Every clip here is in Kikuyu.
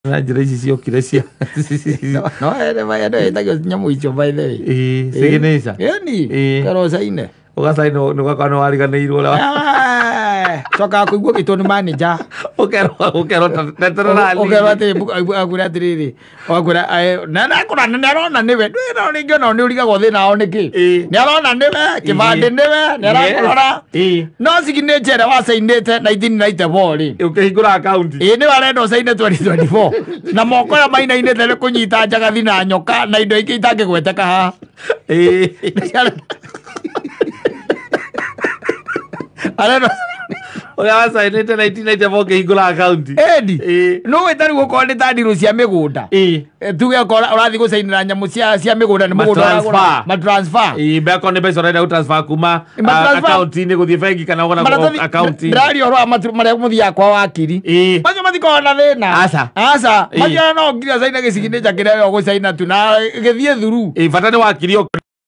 Na njĩra ici ciokire cia No ere maya no ĩtagio nyamũ icio by the way. Ĩĩ, signature. Ĩni Ĩĩ. karocaine. Ũgacaina nĩ ũgakorwo nĩ wariganĩirwo ũrĩa Cokaga kũigua gĩtwo nĩ manager. Ũkerwo teterera. Ũkerwo atĩrĩ akwĩra atĩrĩrĩ, akwĩra na nakũra nĩ arona nĩwe ndwĩra rĩngĩ ona nĩ ũrigagwo thĩna wao nĩkĩ. Ĩĩ. Nĩ arona nĩwe kĩbandĩ nĩwe nĩ arakũrora. Ĩĩ. No signature ĩrĩa wacainĩte 1994 rĩ. Ũkĩhingũra akaunti. Ĩĩ nĩwe arenda ũcaine 2024 na moko aya mainainĩte nĩ kũnyita njagathi na nyoka na indo ingĩ itangĩgweteka haha. Ĩĩ. Arenda Ũrĩa wacainĩte 1994 ũkĩhingũra akaunti. Edi Ĩĩ. no wĩ ta rĩu okorwo nĩ ta ndirũ cia mĩgũnda. Ĩĩ. Tuge okorwo ũrathiĩ gũcainĩra nyamũ cia mĩgũnda nĩ mũgũnda Ma-transfer. ũragũra. Ma-transfer. Ĩĩ, mbe akorwo nĩ mbeca ũrenda gũtransfer kuma Ma-transfer. akaunti-inĩ gũthiĩ bengi kana ũgũra Maratathi akaunti. ndĩraria ũhoro wa marĩa mũthiaga kwa wakiri. Ĩĩ. Macio matikoragwo na thĩna. Aca. Aca. Ĩĩ. Macio no nginya caina gĩciginature kĩrĩa we ũgũcaina tu na gĩthiĩ through. Ĩĩ, bata nĩ wakiri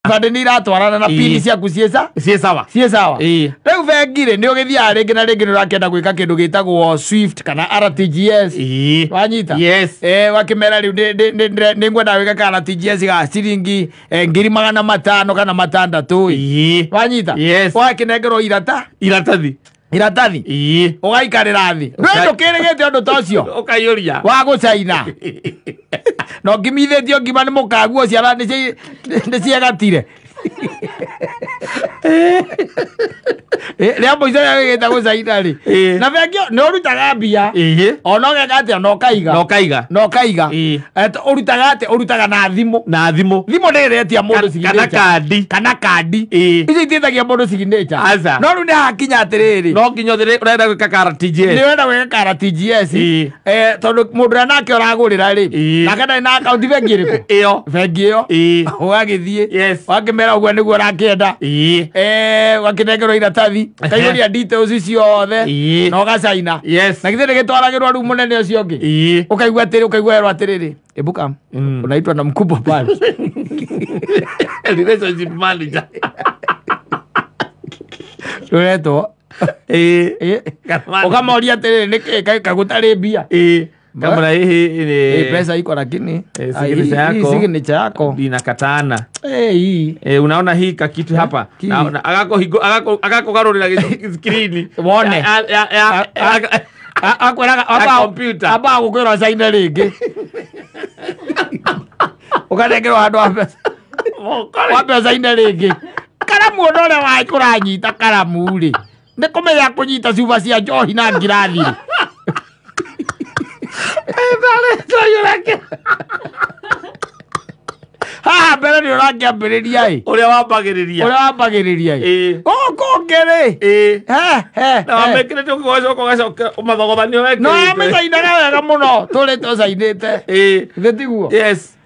Bande nĩ iratwarana na Ĩĩ. pini ciaku ciĩ ciĩ sawa. ciĩ sawa. Ĩĩ. Rĩu bengi rĩ nĩ ũgĩthiaga rĩngĩ na rĩngĩ nĩ ũrakĩenda gwĩka kĩndũ gĩtagwo SWIFT kana RTGS. Ĩĩ. Wanyita? Yes. Wakĩmera rĩu nĩ ngwenda gwĩka ka RTGS ga ciringi 500,000 kana 600 ĩ. Ĩĩ. Wanyita? Yes. Ũgakĩnengerwo irata Iratathi. iratathi Ĩĩ. ũgaikarĩra thĩ. Ndũĩ ndũkĩrĩgĩte ũndũ ta ũcio Ũkaiyũria. wa gũcaina na ũngimithĩtio ngima nĩ mũkaguo ciana nĩ ciegatire. Rĩa mũico rĩa gĩgĩta gũcaina rĩ Ĩĩ. na bengi nĩ ũrutaga mbia Ĩĩ. ona ũgeka atĩa na ũkaiga Na ũkaiga. na ũkaiga. Ĩĩ. Ũrutaga atĩa? Ũrutaga na thimũ. Na thimũ. Thimũ nĩ ĩretia mũndũ Kana signature. kandi. Kana kandi. Ĩĩ. Icio itiĩtagia mũndũ signature. Aca. No rĩu nĩ hakinya atĩrĩrĩ, No nginya ũthire ũrenda gwĩka ka RTGS. nĩ wenda gwĩka ka RTGS. Ĩĩ. Tondũ mũndũ ũrĩa nake ũragũrĩra rĩ Ĩĩ. nake ndarĩ na akaunti bengi ĩrĩkũ? Ĩyo. Bengi ĩyo. Ĩĩ. Ũgagĩthiĩ Yes. wakĩmera ũguo nĩguo ũrakĩenda. Ĩĩ. Wakĩnengerwo iratathi kaiyũria details ciothe Ĩĩ. na ũgacaina. Yes. Na githĩ nĩgĩtwaragĩrwo rĩu mũnene ũcio ũngĩ. Ĩĩ. Ũkaigua atĩrĩ ũkaigua werwo atĩrĩrĩ, ebuka unaitwa na mkubwa pale. Relationship manager. Ũretwo. Ĩĩ. Ĩ. Kana- Ũkamoria atĩrĩrĩ nĩkĩ kagũtarĩ mbia. Ĩĩ. Kama hii Pesa iko lakini signature yako. Signature yako. Inakatana. Hii. Unaona hii kakitu hapa. Ki. Na agako agakogarũrĩra screen. Wone. Akwĩraga Ya computer. amba gũkwĩra caine rĩngĩ. Ũkanengerwo handũ wa mbeca. Wa mbeca-inĩ rĩngĩ. Karamu ona ũrĩa ũranyita karamu rĩ nĩ kũmenya kũnyita cuba cia njohi na ngirathi rĩ. Haha mbere nĩ ũrakĩambĩrĩria ĩ. Ũrĩa wambagĩrĩria. Ũrĩa wambagĩrĩria ĩ. Ĩĩ. Gũkũ ũngĩ rĩ. Ĩĩ. He, he, Na he. wamĩkĩrĩte ũgacoka ũgacoka ũmathogothanio wekĩrĩte. No amĩcainaga wega mũno tũrĩ tũcainĩte. Ĩĩ. Githĩ tiguo? Yes.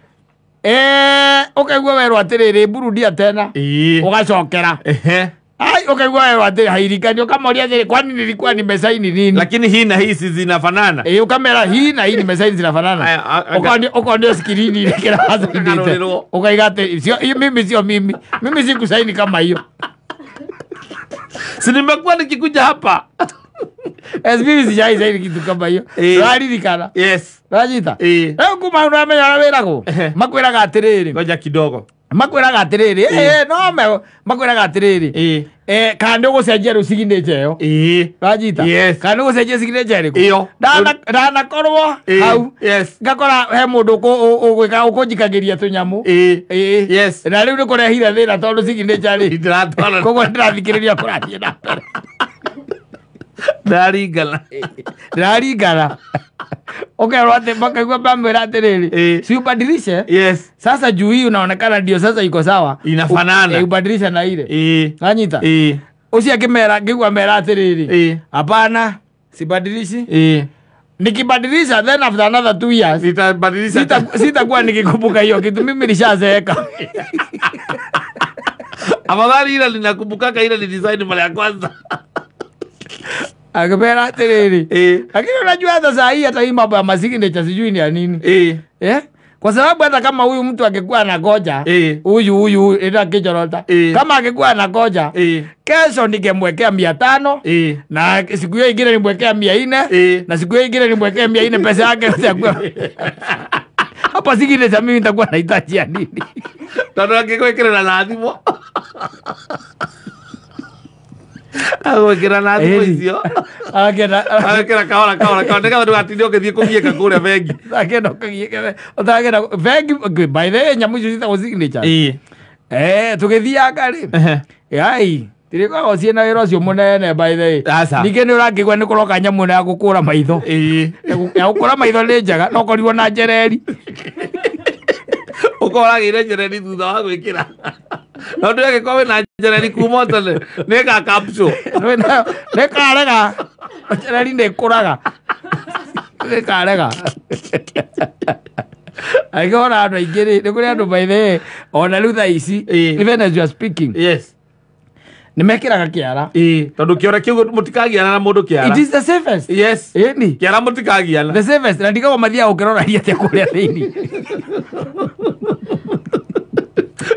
Ũkaigua werwo atĩrĩrĩ mburudia tena. Ĩĩ. Ũgacokera. Ehe. Ai, ũkaigua werwo atĩrĩ hairikani ũkamoria atĩrĩ kwani nilikuwa nimesaini nini? Lakini hii na hii si zinafanana. Ũkamera hii na hii nimesaini zinafanana. Aya, Ukonio skrini ile kila wasainite. Ũkagarũrĩrwo. Ukaiga atĩ sio hiyo mimi sio mimi. Mimi sikusaini kama hiyo. Si nimekuwa nikikuja hapa. Mimi sijai saini kitu kama hiyo. Ĩĩ. Ũraririkana? Yes. Ũranyita? Ĩĩ. Rĩu kuma hau nĩwamenya ũrĩa wĩragwo. Makwĩraga atĩrĩrĩ. Ngoja kidogo. Makwĩraga atĩrĩrĩ. No me makwĩraga atĩrĩrĩ. Ĩĩ. Kana nĩ ũgũcenjia rĩu signature ĩyo. Ĩĩ. Ũranyita? Yes. Kana nĩ ũgũcenjia signature ĩrĩkũ? Ĩyo. Ndanakorwo Ĩĩ. hau. Yes. Ngakora he mũndũ ũgwĩka ũkũnjikagĩria tũnyamũ. Ĩĩ. Ĩĩ. Yes. Na rĩu nĩ kũrehire thĩna tondũ signature rĩ. Ndiratwarana. Koguo ndĩrathikĩrĩria kũrathiĩ na mbere. Ndaringana. Ndĩraringana. Ũkerwo atĩ makaigua mamwĩra atĩrĩrĩ. Ĩĩ. Si ubadilishe. Yes. Sasa juu hii unaonekana ndio sasa iko sawa. Inafanana. Ubadilishe na ile. Ĩĩ. Wanyita? Ĩĩ. Ũcio akĩmera ngĩigua mera atĩrĩrĩ. Ĩĩ. Hapana, sibadilishi. Ĩĩ. Nikibadilisha then after another 2 years Nitabadilisha. sitakuwa nikikumbuka hiyo kitu, mimi nishazeeka. Afadhali ile ninakumbukaka ile ni design mara ya kwanza. Akipera atĩrĩrĩ. Ĩĩ. Lakini unajua hata saa hii hata hii mambo ya masignature sijui ni ya nini. Ĩĩ. Eh? Kwa sababu hata kama huyu mtu angekuwa anagoja huyu huyu ila kijorota kama angekuwa anagoja kesho ningemwekea 500 na siku hiyo ingine nimwekea 400 na siku hiyo ingine nimwekea 400 pesa yake itakuwa hapa zingine za mimi nitakuwa nahitaji ya nini? Tondu angĩgwĩkĩrĩra na thimũ. Agwĩkĩra na thimũ icio. Agekĩra kahora kahora kahora nĩgetha ndũgatinde ũgĩthiĩ kũgiĩka kũrĩa bengi. Agenda ũkagiĩka ũtagenda bengi by the way nyamũ icio ciĩtagwo signature. Tũgĩthiaga rĩ. Ai tirĩkoragwo ciĩna wĩra ũcio mũnene by the way. Ningĩ nĩ ũrakĩigua nĩ kũroka nyamũ ĩno ya gũkũra maitho. Ya gũkũra maitho nĩ njega no ũkorirwo na njereri. Ũkoragĩire njereri thutha wa gwĩkĩra. No ndũgagĩkorwo wĩna njereri kuma tene nĩ ga capsule. Nĩ karega. Njereri nĩ ĩkũraga. Nĩ karega. Angĩona andũ aingĩ rĩ, nĩ kũrĩ andũ by the way ona rĩu thaa ici even as you are speaking. Yes. Nĩ mekĩraga kĩara. Tondũ kĩora kĩu mũtikagiana na mũndũ kĩara. It is the safest. Yes. Ĩni. Kĩara mũtikagiana. The safest. Na ndigagwo mathiaga ũkĩroragia atĩa kũrĩa thĩinĩ.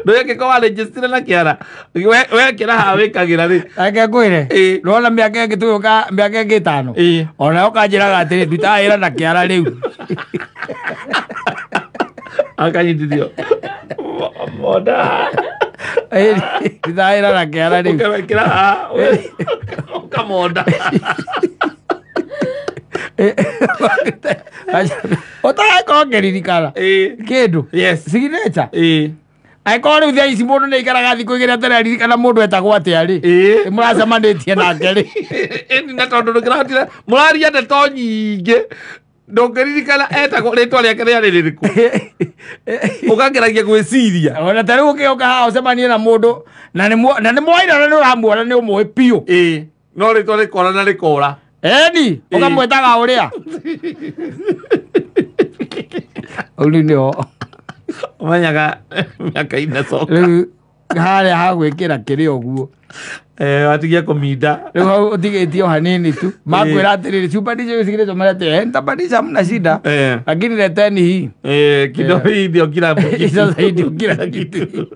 Ndũgĩkorwo warĩnjĩstire na kĩara. Wekĩra haha wĩkagĩra rĩ. Reke ngwĩre. Nĩwona mĩaka ĩngĩ tũgĩũka mĩaka ĩngĩ 5. Ona ũkanjĩraga atĩrĩ ndutaga wĩra na kĩara rĩu. Akanyitithio. Monda. Ndutaga wĩra na kĩara rĩu. Ũkewekĩra haha ũkamonda. Ũtagĩkorwo ngĩririkana. Kĩndũ. Yes. Signature. Angĩkorwo rĩu thaa ici mũndũ nĩ aikaraga thikũ igĩrĩ atararirikana mũndũ etagwo atĩa rĩ. Mũracemanĩtie nake rĩ. Ĩni na tondũ ndũkĩrahotire mũraria ndeto nyingĩ ndũngĩririkana etagwo rĩtwa rĩake rĩarĩ rĩrĩkũ. Ũkageragia gwĩciria. Ona ta rĩu ũkĩũka haha ũcemanie na mũndũ na nĩ mwaina na nĩ ũramuona nĩ ũmũĩ biũ. No rĩtwa rĩkora na rĩkora. Ĩni ũkamwĩtaga ũrĩa. Ũrĩ nĩho. Ũmenyaga mĩaka inacoka. Rĩu harĩa ha gwĩkĩra kĩrĩ ũguo. Watigia kũminda. Rĩu hau ũtigĩtie o hanini tu. Makwĩra atĩrĩrĩ cumbanisha signature marĩa atĩ nitabadilisha hamna shida. Lakini leteni hii. Kidogo hii ndio kila kitu. Sasa hii ndio kila kitu.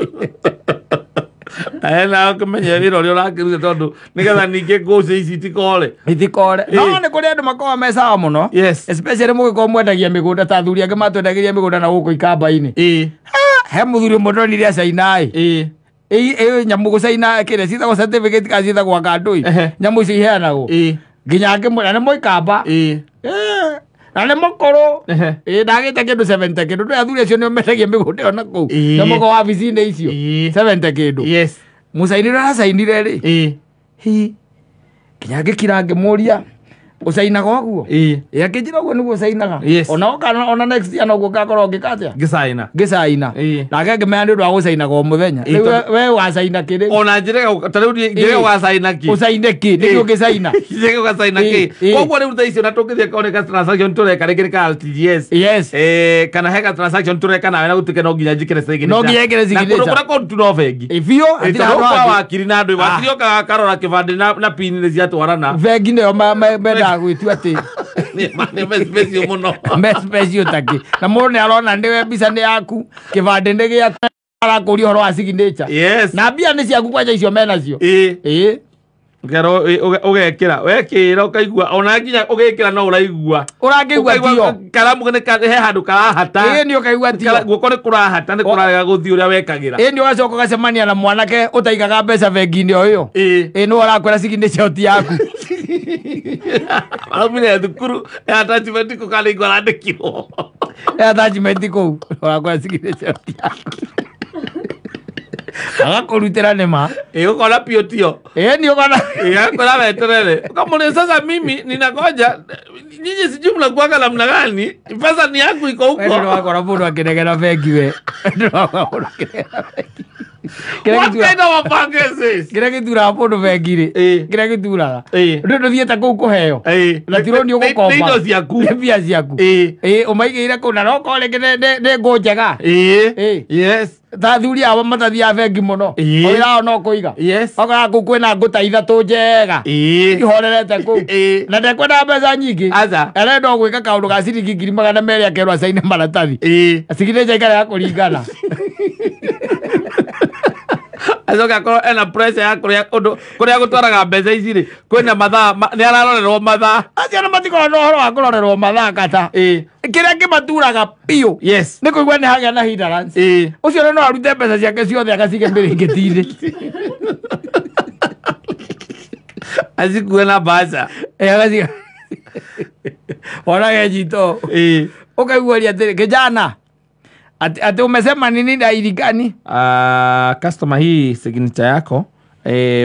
Na ũkĩmenye wĩra ũrĩa ũrakĩruta tondũ nĩgetha ningĩ ngũcĩ ici itikore. Itikore. No nĩ kũrĩ andũ makoragwo me sawa mũno. Yes. Especially mũgĩkorwo mwendagia mĩgũnda ta athuri angĩ matwendagĩria mĩgũnda na gũkũ ikamba-inĩ. He mũthuri ũmwe ndonire acaina ĩ. Ĩyo nyamũ gũcaina kĩrĩa ciĩtagwo certificate kana ciĩtagwo kandũi. Nyamũ icio iheanagwo. Nginya ngĩmwĩra nĩ mũikamba. Na nĩ mũkũrũ. Ndagĩte kĩndũ 70 kĩndũ. Ndũĩ athuri acio nĩo mendagia mĩgũnda ĩyo na kũu. Nĩo makoragwo wabici-inĩ icio. 70 kĩndũ. Yes. Mũcainĩre aracainire rĩ. Hi. Nginya ngĩkira ngĩmũria ũcainaga ũguo. Akĩnjĩra ũguo nĩguo ũcainaga. Ona oka ona next year noguo ngakorwo ngĩka atĩa? Ngĩcaina. Ngĩcaina. Nake ngĩmenya nĩ ũndũ wa gũcainaga o mũthenya. Rĩu we wacaina kĩ rĩu? Ona njĩre ta rĩu njĩre ũgacaina kĩ? Ũcaine kĩ? Nĩkĩ ũngĩcaina? Njĩre ũgacaina kĩ? Koguo rĩu thaa icio na tũngĩthiĩ kone ka transaction tũreka rĩngĩ nĩ ka RTGS. Yes. Kana he ka transaction tũreka nawe na gũtuĩke no nginya njĩkĩre signature. No nginya ĩkĩre signature. Na kũndũ kũrĩa kũndũ no bengi. Biũ. Hatirĩ handũ hangĩ. Wakiri na andũ wakiri okaga akarora kĩbandĩ na pin nĩ ciatwarana. Bengi nĩyo mendaga gwĩtua atĩ nĩ me special mũno. Me special takĩ. Na mũndũ nĩ arona nĩwe mbica nĩ yaku, kĩbandĩ nĩ gĩaku, arakũria ũhoro wa signature. Yes. Na mbia nĩ ciaku kwanja icio menacio. Ũkerwo ũgekĩra wekĩra ũkaigua ona nginya ũgĩkĩra no ũraigua. Ũrakĩigua tio. Karamu nĩ he handũ karahata. Nĩ ũkaigua tio. Guoko nĩ kũrahata nĩ kũrarega gũthiĩ ũrĩa wekagĩra. Nĩ ũgacoka ũgacemania na mwanake ũtaigaga mbeca bengi-inĩ o ĩyo. Nĩ ũrakwĩra signature ti yaku. Araumire thukuru ya attachment kũ kana ingĩ arandĩkirwo. Ya attachment kũu ũrakwĩra signature ti yaku. Agakũrutĩra nĩ ma. Ũkona biũ tio. Nĩ ũkona. Akora weterere. Ũkamwĩra sasa mimi ninangoja nyinyi sijui mnakuanga namna gani. Pesa ni yangu iko huko. Wewe ndio wakora mũndũ akĩnegena bengi we. Ndio wakora mũndũ akĩnegena bengi. What kind of a bank is this? Kĩrĩa gĩturaga mũndũ bengi-rĩ, kĩrĩa gĩturaga ndũ ndũthiĩte kũu kũheo na ti rũni ũgũkomba. Nĩ indo ciaku. Nĩ mbia ciaku. Ũmaigĩire kũu na no korwo rĩngĩ nĩ ngũ njega. Yes. Ta athuri ao matathiaga bengi mũno. Wĩra wao no kũiga. Yes. Okoraga kũu kwĩna ngũ ta ithatũ njega. Ihorerete kũu. Na ndekwendaga mbeca nyingĩ. Aca. Arenda o gwĩka kaũndũ ga ciringi 200,000 akerwo acaine maratathi. Signature ikarega kũringana. Acoke akorwo ena pressure ya kũrĩa ũndũ kũrĩa gũtwaraga mbeca ici rĩ kwĩna mathaa nĩ ararorerwo mathaa. Acio nĩ matikoragwo na ũhoro wa kũrorerwo mathaa kata. Kĩrĩa kĩmaturaga biũ. Yes. Nĩ kũigua nĩ hagĩa na hindrance. Ũcio no arute mbeca ciake ciothe akacige mĩrĩngĩti-inĩ. Acikue na mbaca. Agaciga. Onage njito. Ũkaigua atĩrĩ kijana. Ati umesema nini dalili gani? Customer hii signature yako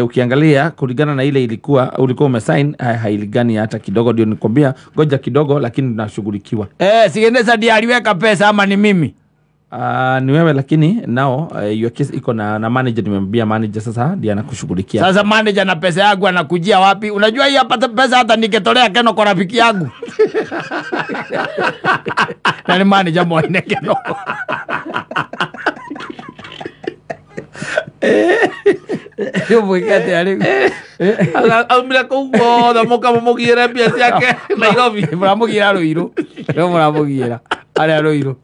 ukiangalia kulingana na ile ilikuwa ulikuwa umesign hailigani hata kidogo, ndio nikwambia ngoja kidogo lakini tunashughulikiwa. Signature ndiye aliweka pesa ama ni mimi? Ni wewe lakini nao your case iko na manager, nimemwambia manager sasa ndiye anakushughulikia. Sasa manager na pesa yangu anakujia wapi? Unajua hii hapa pesa hata nikitolea Keno kwa rafiki yangu. Na ni manager mwone Keno. Yo mwikate ali. Aumira kuu guothe mũkamũmũgiĩre mbia ciake Nairobi. Mũramũgiĩra Ruiru. No mũramũgiĩra. Arĩa Ruiru.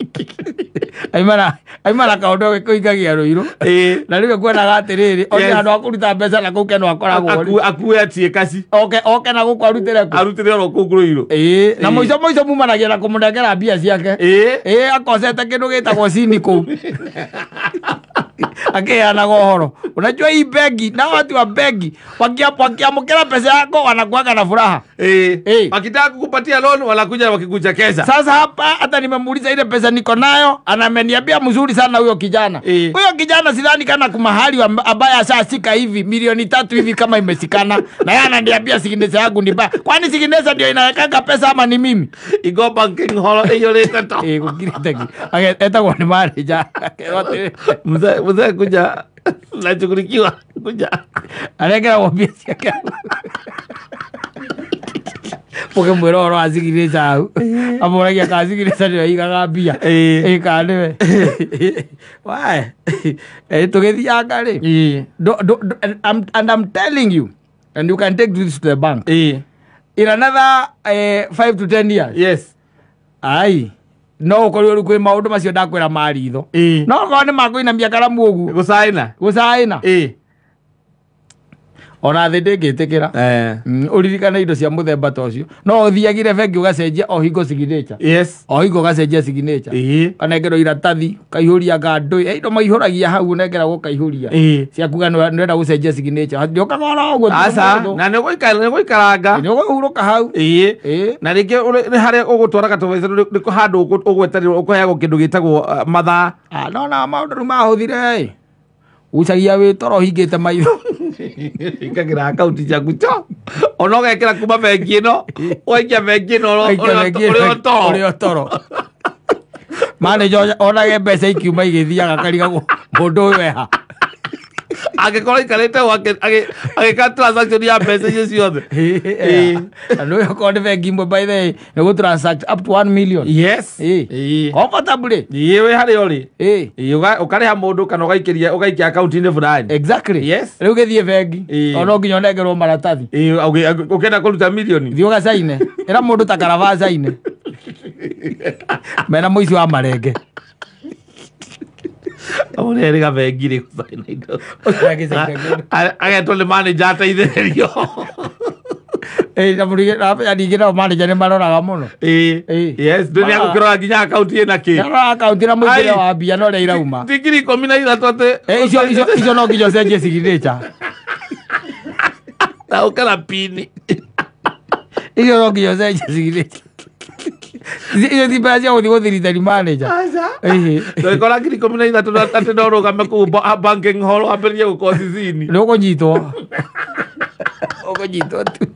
Aimana kaũndũ kũingagia Ruiru. Na rĩu kuonaga atĩrĩrĩ, one handũ ha kũruta mbeca na kũu Keno akoragwo. Akue atie kaci. Oke na gũkũ arutĩre kũ? Arutĩre oro kũu Ruiru. Na mũico mũico mumanagia na kũmũnengera mbia ciake. Akocete kĩndũ gĩtagwo cini kũu. Akiheanaga ũhoro. Unajua hii bengi na watu wa bengi wakiamkera pesa yako wanakuaga na furaha. Wakitaka kukupatia loan wanakuja wakikuchekesha. Sasa hapa hata nimemuuliza ile pesa niko nayo, anameniambia mzuri sana huyo kijana. Huyo kijana sidhani kana kumahali ambaye ashashika hivi milioni 3 hivi kama imesikana, na yeye ananiambia signature yangu ni mbaya. Kwani signature ndio inawekanga pesa ama ni mimi? Igo banking hall iyo leta to. Gukirite. Etagwo ni manager. Mzee kuja nachukurikiwa kuja arekera wambia ciake mũkĩmwĩra ũhoro wa signature hau amũragia kana signature nĩyo ĩigaga mbia kana nĩwe wae tũgĩthianga rĩ, and I'm telling you, and you can take this to the bank in another 5 to 10 years. Yes. Ai no ũkorirwo rĩu kwĩ maũndũ macio ndakwĩra ma ritho. No okorwo nĩ makũinamia karamu ũguo gũcaina ona thĩ ndĩngĩtĩkĩra. Ũririkane indo cia mũthemba ta ũcio no ũthiagire bengi ũgacenjia o hingo signature. Yes. O hingo ũgacenjia signature. Ũkanengerwo iratathi ũkaihũria ngandũ indo maihũragia hau ũnengeragwo ũkaihũria ciakuga nĩũrenda gũcenjia signature ndĩũkaga oro ũguo. Aca na nĩũgũikaranga nĩũkũhurũka hau. Na rĩngĩ nĩ harĩa ũgũtwaraga tũbeca nĩ handũ ũgwetererwo ũkũheagwo kĩndũ gĩtagwo mathaa. No na maũndũ rĩu mahũthire ucagia wĩ toro hingĩte maitho ikagira akaunti ciaku cho ona ũgekĩra kuma bengi ĩno ũgaikia bengi ĩno ũrĩ o toro. Manager onage mbeca ikiuma igĩthiaga akarigagwo mũndũ ũyũ eha angĩkorwo aikarĩte agĩka transaction ya mbeca icio ciothe. Na nĩ okorwo nĩ bengi imwe by the way nĩ gũ transact up to 1 million. Yes. Comfortably. Wĩ harĩa ũrĩ ũkarĩha mũndũ kana ũgaikĩria ũgaikia akaunti-inĩ fulani. Exactly. Yes. Rĩu gĩthiĩ bengi ona nginya ũnengerwo maratathi ũkĩenda kũruta milioni thiĩ ũgacaine ĩra mũndũ ta karaba acaine mena mũici wa marenge. Ũrĩa rĩga bengi rĩ gũcaina indo agetwo nĩ manager ateithĩrĩrio. Na ningĩ nao manager nĩ maroraga mũno. Yes, ndũ nĩagũkĩrora nginya akaunti ĩna kĩ. Nĩarora akaunti na mũingĩre wa mbia na ũrĩa irauma. Ti 13,000 atĩ icio no nginya ũcenjie signature na ũkara pini. Icio no nginya ũcenjie signature. Icio ti mbeca cia gũthiĩ gũthirithani manager. Ndũgĩkora 13,000 atĩ no ũrũgame kũu banking hall wambĩrĩrie gũkorwo cicini. Nĩ ũkũnyitwo. Ũkũnyitwo tu.